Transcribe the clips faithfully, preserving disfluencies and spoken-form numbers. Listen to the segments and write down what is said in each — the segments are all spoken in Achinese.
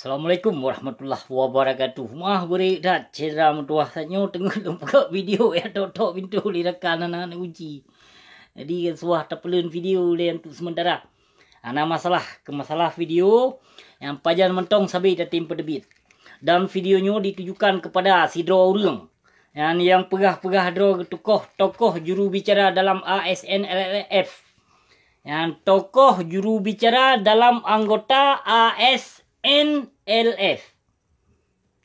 Assalamualaikum warahmatullahi wabarakatuh. Maaf beurék that, syedara meutuwah, tanyoe teungoh lôn peugah video ya tok-tok pintoe li rakan hana neuji. Jadi, suah tapeuleuen video lé untuk sementara. Hana masalah, keu masalah video nyang pajan mantong sabe tatem peuteubiet. Dan video nyoe ditujukan kepada sidroe ureuëng nyang, nyang peugah-peugah droe tokoh, tokoh juru bicara dalam A S N L F. Nyang tokoh juru bicara dalam anggota A S N L F.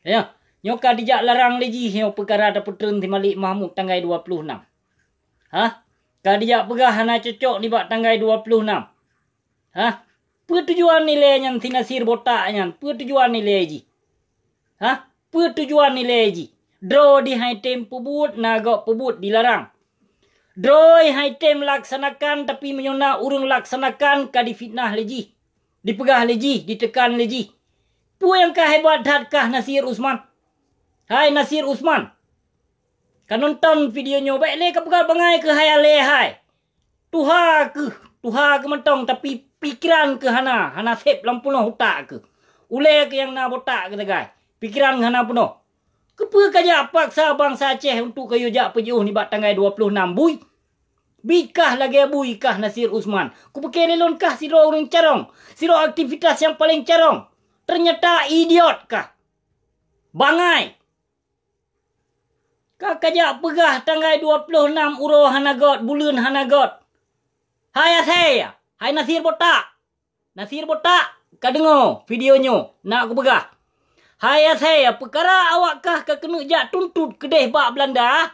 Ya, nyoe ka dijak larang lé jih nyoe peukara tapeutreun si Malik Mahmud tanggai dua ploh nam. Hah? Ka dijak peugah hana cocok nibak tanggai dua ploh nam. Hah? Peue tujuan ilée nyan si Nasir botak nyan? Peue tujuan ilée jih? Hah? Peue tujuan ilée jih? Droe di hai tem peubuet, na gob peubuet dilarang. Droe hai tem laksanakan, tapi meunyoe na ureuëng laksanakan ka difitnah lé jih, dipeugah lé jih, ditekan lé jih. Peue nyang ka hebat that kah Nasir Usman? Hai Nasir Usman, ka nonton video nyoe, bék lé ka peugah bangai keuhai alée hai. Tuha keuh, tuha keuh mantong, tapi pikeran keuh hana, hana sép lam peunoh utak keuh. Ulée keuh nyang na botak keuh sagai, pikeran keuh hana peunoh. Keupeue kajak paksa bansa Aceh untuk kayue jak peujiôh nibak tanggai dua ploh nam bui? Bit kah lagée bui kah Nasir Usman. Kupiké lé lôn kah sidroe ureuëng carông, sidroe aktivitas nyang paleng carông. Teunyata idiot kah. Bangai. Ka kajak peugah tanggai dua ploh nam uroe hana got, buleuen hana got. Hai asée, hai Nasir botak. Nasir botak, ka deungoe video nyoe, na kupeugah. Hai asée, peukara awak kah ka keuneuk jak tuntot keudeh bak Beulanda?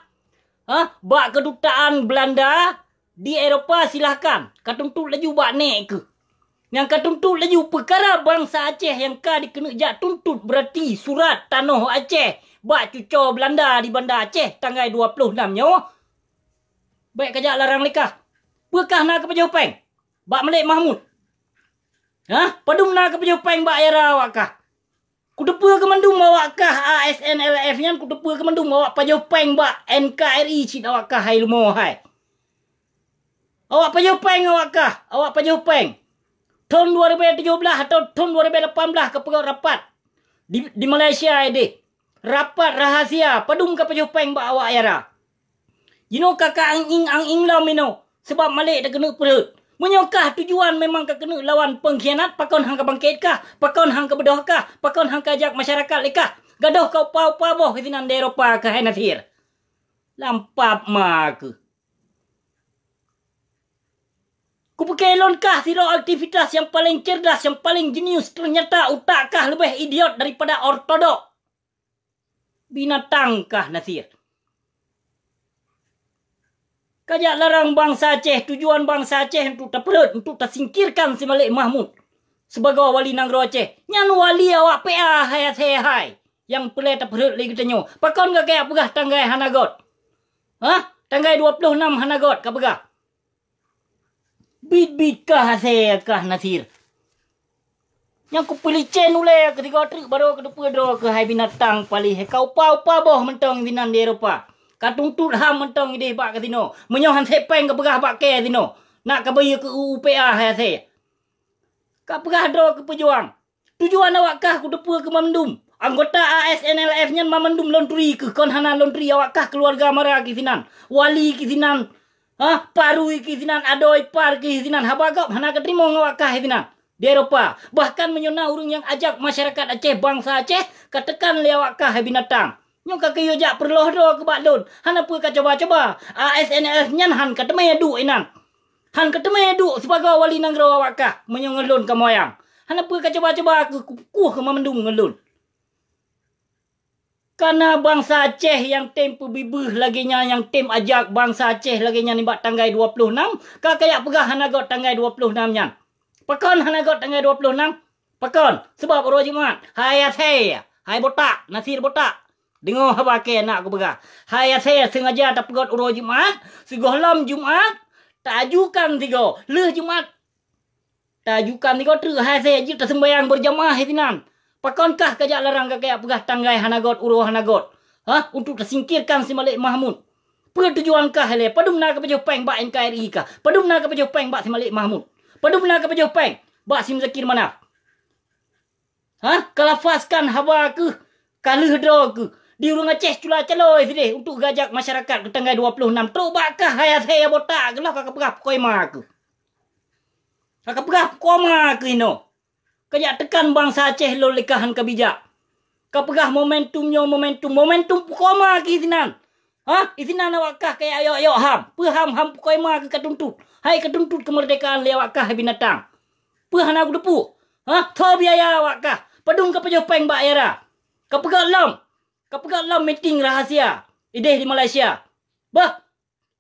Hah? Bak keudutaan Beulanda di Eropa, silahkan. Ka tuntot laju bak nek keuh. Nyang ka tuntot laju peukara bansa Aceh nyang ka dikeuneuk jak tuntot, beurati surat tanoh Aceh bak cucoe Beulanda di Banda Aceh tanggai dua ploh nam nyoe. Bék kajak larang lé kah. Peue kah na kapajoh péng bak Malik Mahmud? Hah? Padum na kapajoh péng bak IARA awak kah? Kuteupeue keu mandum awak kah A S N L F nyan, kuteupeue keu mandum awak pajoh péng bak N K R I cit awak kah hai leumo hai. Awak pajoh péng awak kah, awak pajoh péng. Thon dua ribèe tujoh blaih atau thon dua ribèe lapan blaih ka peugöt rapat di, di Malaysia ideh. Rapat rahasia, padum kapajoh péng bak awak IARA. Jinoe ka ka ang-ing-ang-ing lom inoe, sabab Malik takeuneuk peureuet. Meunyoe kah tujuan memang ka keuneuk lawan peungkhianat, pakon han kabangkét kah? Pakon han kabeudôh kah? Pakon han kajak masyarakat lé kah? Gadôh ka upa-upa boh sinan di Eropa kah hai Nasir. Lam pap ma keuh. Kupiké lôn kah sidroe aktivitas nyang paleng cerdas, nyang paleng jenius, teunyata utak kah leubeh idiot daripada ortodok. Binatang kah Nasir. Kajak larang bansa Aceh, tujuan bansa Aceh untuk tapeureuet, untuk tasingkirkan si Malik Mahmud sibagoe wali nanggroe Aceh. Nyan wali awak P A hai asée hai, nyang peureulée tapeureuet lé geutanyoe. Pakon kajak peugah tanggai hana got? Hah? Tanggai dua ploh nam hana got kapeugah? Bit-bit kah asée kah Nasir. Nyang kupeulicén ulée keusigoe treuk barô kuteupeue droe keuh hai binatang paléh, ka upa-upa boh mantong sinan di Eropa. Ka tuntot ham mantong ideh bak kasino. Meunyoe han sép péng kapeugah bak kèe sinoe, nak kabayeue keu U U P A hai asée. Kapeugah droe keu peujuang. Tujuan awak kah kuteupeue keu mandum. Anggota A S N L F nyan mandum lôn turi keuh, kon hana lôn turi awak kah keuluwarga Mara keuh sinan, Wali keuh sinan, ha, Parui keuh sinan, Adoe Ipar keuh sinan, haba gob hana kateurimong awak kah sinan di Eropa. Bahkan meunyoe na ureuëng nyang ajak masyarakat Aceh, bansa Aceh, kateukan lé awak kah hai binatang. Nyoe ka kayue jak peureuloh droe keu bak lôn, hana peue kacuba-cuba. A S N L F nyan han kateumé duek inan. Han kateumé duek sibagoe wali nanggroe awak kah meunyoe ngon lôn kamoyang. Hana peue kacuba-cuba keuh kukueh mandum ngon lôn. Kana bansa Aceh nyang tem peubibeuh lagée nyan, nyang tem ajak bansa Aceh lagée nyan nibak tanggai dua ploh nam, ka kajak peugah hana got tanggai dua ploh nam nyan. Pakon hana got tanggai dua ploh nam? Pakon? Sabab uroe Jumat. Hai asée, hai botak, Nasir botak. Deungoe haba kèe nak kupeugah. Hai asée, seungaja tapeugöt uroe Jumat, sigohlom Jumat, taajukan sigoe. Lheueh Jumat, taajukan sigoe treuk hai asée jeuet taseumbayang beurjamaah sinan. Pakon kah kajak larang kajak peugah tanggai hana got, uroe hana got? Hah? Untuk tasingkirkan si Malik Mahmud. Peue tujuan kah ilée? Padum na kapajoh péng bak N K R I kah? Padum na kapajoh péng bak si Malik Mahmud? Padum na kapajoh péng bak si Muzakir Manaf? Ha? Kalafazkan haba keuh, ka lheueh droe keuh. Di ureuëng Aceh cula caloe sideh untuk geujak masyarakat keu tanggai dua ploh nam. Trok bak kah hai asèe botak keuh lah ka kapeugah pukoma keuh. Ka kapeugah pukoma keuh inoe. Kajak teukan bansa Aceh lôn lé kah han kabijak. Kapeugah momentum nyoe momentum. Momentum pukoma keuh sinan. Ha? Isinan awak kah kajak yok-yok ham. Peue ham, ham pukoma keuh katuntut. Hai katuntut keumeurdekaan lé awak kah hai binatang. Peue hana kuteupeue? Ha? Tho biaya awak kah. Padum kapajoh péng bak IARA. Kapeugah lom. Kapeugah lom meeting rahasia. Ideh di Malaysia. Bah,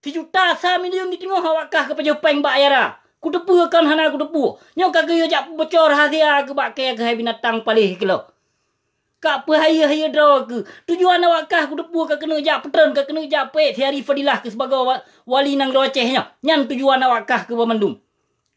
sijuta sa miliun di teungoh awak kah kapajoh péng bak IARA. Kuteupeue kon hana kuteupeue. Nyoe ka geuyue jak peuboco rahasia keuh bak kèe keuh hai binatang paléh keuh lom. Ka peuhayeue-hayeue droe keuh. Tujuan awak kah kuteupeue ka keuneuk jak peutreun, ka keuneuk jak peuék si Ari Fadilah keuh sibagoe wa-, wali nanggroe Aceh nyoe. Nyan tujuan awak kah keuh banmandum.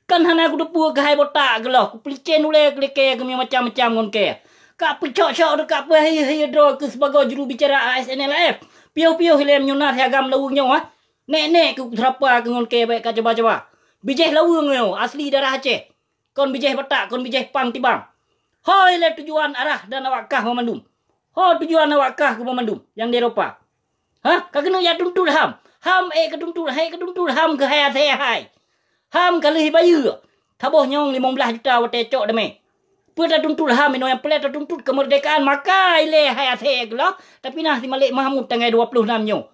Kan hana kuteupeue keuh hai botak keuh lom. Kupeulicén ulèe keuh lé kèe keuh meumacam-macam ngon kèe. Ka peucok-cok deuk ka peuhayeue-hayeue droe keuh sibagoe jurubicara A S N L F. Piôh-piôh ilèe meunyoe na si agam laweueng nyoe, ha? Nèk-nèk keuh kuseurapa keuh ngon kèe bèk kacoba-coba. Bijèh laweueng nyoe asli darah Aceh. Kon bijèh Batak, kon bijèh pang tibang. Ho ilèe tujuan arah dan awak kah banmandum. Ho tujuan awak kah keuh banmandum nyang di Eropa. Ha? Ka keuneuk jak tuntut ham. Ham ék katuntut, hai katuntut ham keuh hai asèe hai. Ham ka lheueh bayeue. Saboh nyong limong blaih juta watèe cok damé. Peue tatuntut ham inoe nyang peureulèe tatuntut keumeurdekaan maka ilèe hai asèe keuh lom. Tapi na si Malik Mahmud tanggai dua ploh nam nyoe.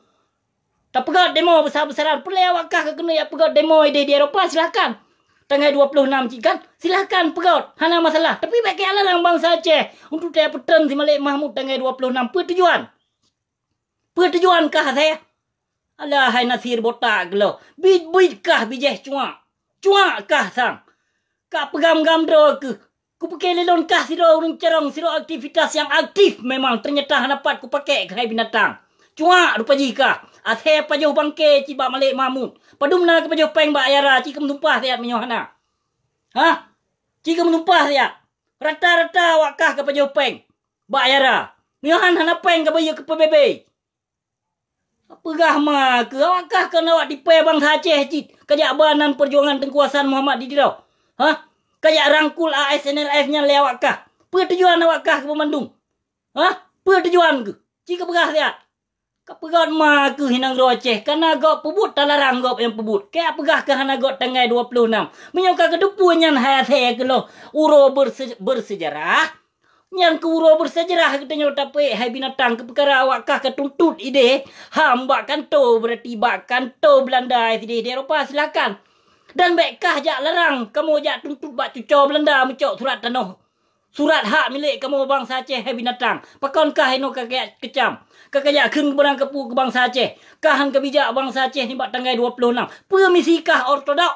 Tapeugöt demo besar-besaran. Peureulèe awak kah ka keuneuk jak peugöt demo ideh di Eropa, silahkan. Tanggai dua ploh nam cit kan, silahkan peugöt. Hana masalah. Tapi bèk kajak larang bansa Aceh untuk tajak peutreun si Malik Mahmud tanggai dua ploh nam. Peue tujuan? Peue tujuan kah asèe? Alah hai Nasir botak keuh lom. Bit-bit kah bijèh cuak. Cuak kah sang. Ka peugam-gam droe keuh. Kupiké lé lôn kah sidroe ureueng carông, sidroe aktivitas nyang aktif memang, teunyata hana pat kupakék keuh hai binatang. Cuak rupa jih kah. Asèe pajoh bangke cit bak Malik Mahmud. Padum na kapajoh péng bak IARA, ci keu meutumpah siat meunyoe hana. Hah? Ci keu meutumpah siat. Rata-rata awak kah kapajoh péng bak IARA. Meunyoe han hana péng kabayeue keu P B B. Peugah ma keuh, awak kah kon awak tipèe bansa Aceh cit, kajak ba nan peujuangan Teungku Hasan Muhammad di Tiro. Hah? Kajak rangkul A S N L F nyan lé awak kah. Peue tujuan awak kah keuh banmandum? Hah? Peue tujuan keuh? Ci kapeugah siat. Kapeugöt ma keuh nanggroe Aceh, ka na göt peubuet talarang göt nyang peubuet. Kajak peugah keuh hana göt tanggai dua ploh nam. Meunyoe ka kateupeue nyan hai asèe keuh lom uroe berse-, bersejarah, nyan keuh uroe bersejarah geutanyoe tapeuék hai binatang keu peukara awak kah katuntut ideh ham bak kanto, berarti bak kanto Belanda sideh di Eropa, silakan. Dan bèk kah jak larang kamoe jak tuntut bak cuco Belanda meucok surat tanoh, surat hak milék kamoe bansa Aceh hai binatang. Pakon kah inoe ka kajak keucam, ka kajak kheun keubeurang kapeue keu bansa Aceh? Kah han kabijak bansa Aceh nibak tanggai dua ploh nam. Peue misi kah ortodok?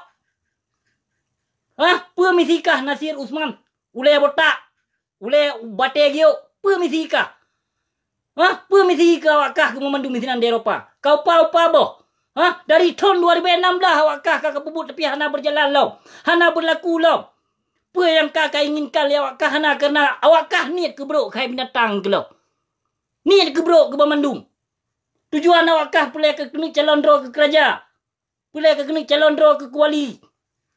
Hah? Peue misi kah Nasir Usman? Ulèe botak, ulèe batèe giok, peue misi kah? Hah? Peue misi kah awak kah keuh banmandum sinan di Eropa? Ka upa-upa boh. Hah? Dari thôn dua ribu enam belas awak kah ka kapeubuet tapi hana berjalan lom, hana berlaku lom. Peue nyang ka kainginkan lé awak kah hana, kareuna awak kah niet keu brok keuh hai binatang keuh lom. Niet keu brok keuh banmandum. Tujuan awak kah peureulèe keuneuk calon droe keuh keu raja. Peureulèe keuneuk calon droe keuh keu wali,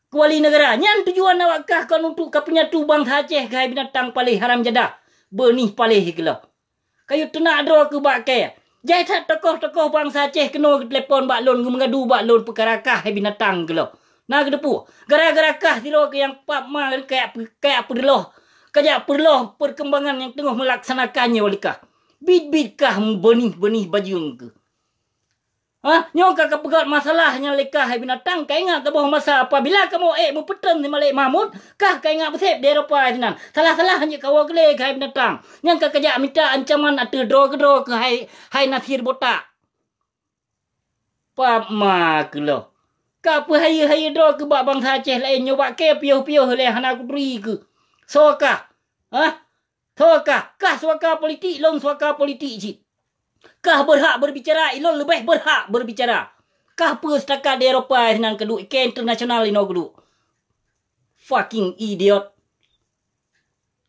keu wali neugara. Nyan tujuan awak kah kon untuk kapeunyatu bansa Aceh keuh hai binatang paléh haram jadah, beunih paléh keuh lom. Kayue teunak droe keuh bak kèe. Jai that tokoh-tokoh bansa Aceh keunoe geutelepon bak lôn, geumeugadu bak lôn peukara kah hai binatang keuh lom. Na kateupeue, gara-gara kah sidroe keuh nyang pap ma kajak peu-, kajak peureuloh, kajak peureuloh peurkeumbangan nyang teungoh meulaksanakan nyoe lé kah. Bit-bit kah beunih-beunih bajeueng keuh. Hah? Nyoe ka kapeugöt masalah nyan lé kah hai binatang, kaingat saboh masa apabila kamoe ék meupeutreun si Malik Mahmud, kah kaingat beusép di Eropa sinan. Salah-salah jeuet kawoe glé keuh hai binatang. Nyan ka kajak mita ancaman ateueh droe keudroe keuh hai, hai Nasir botak. Pap ma keuh lom. Ka peuhayeue-hayeue droe keuh bak bansa Aceh laén, nyoe bak kèe piôh-piôh lé hana kuturi keuh. Soe kah? Hah? Soe kah? Kah suaka politik, lôn suaka politik cit. Kah berhak berbicara, ilôn leubeh berhak berbicara. Kah peue setakat di Eropa sinan keuduek, i kèe internasional inoe keuduek. Fucking idiot.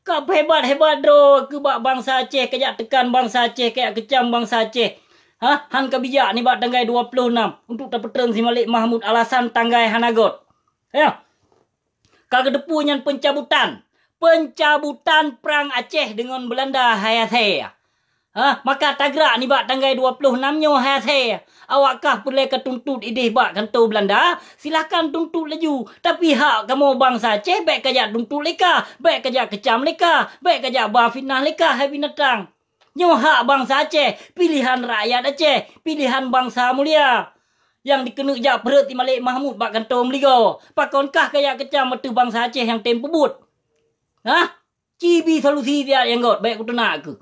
Ka peuhebat-hebat droe keuh bak bansa Aceh, kajak teukan bansa Aceh, kajak keucam bansa Aceh. Hah? Han kabijak nibak tanggai dua ploh nam untuk tapeutreun si Malik Mahmud alasan tanggai hana göt. Ya. Ka kateupeue nyan pencabutan, pencabutan Prang Aceh deungon Beulanda hai asèe. Hah, maka tagrak nibak tanggai dua ploh nam nyoe hai asèe. Awak kah peureulèe ka tuntot idéh bak kantô Beulanda, silahkan tuntot laju. Tapi hak kamoe bansa Aceh bèk kajak tuntot lé kah, bèk kajak keucam lé kah, bèk kajak ba fitnah lé kah hai binatang. Nyoe hak bansa Aceh, pilihan rakyat Aceh, pilihan bansa mulia. Nyang dikeuneuk jak peureuet si Malek Mahmud bak kantô meuligoe. Pakon kah kajak keucam ateueh bansa Aceh nyang tem peubuet? Hah? Ci bi solusi siat nyang göt, bèk kuteunak keuh.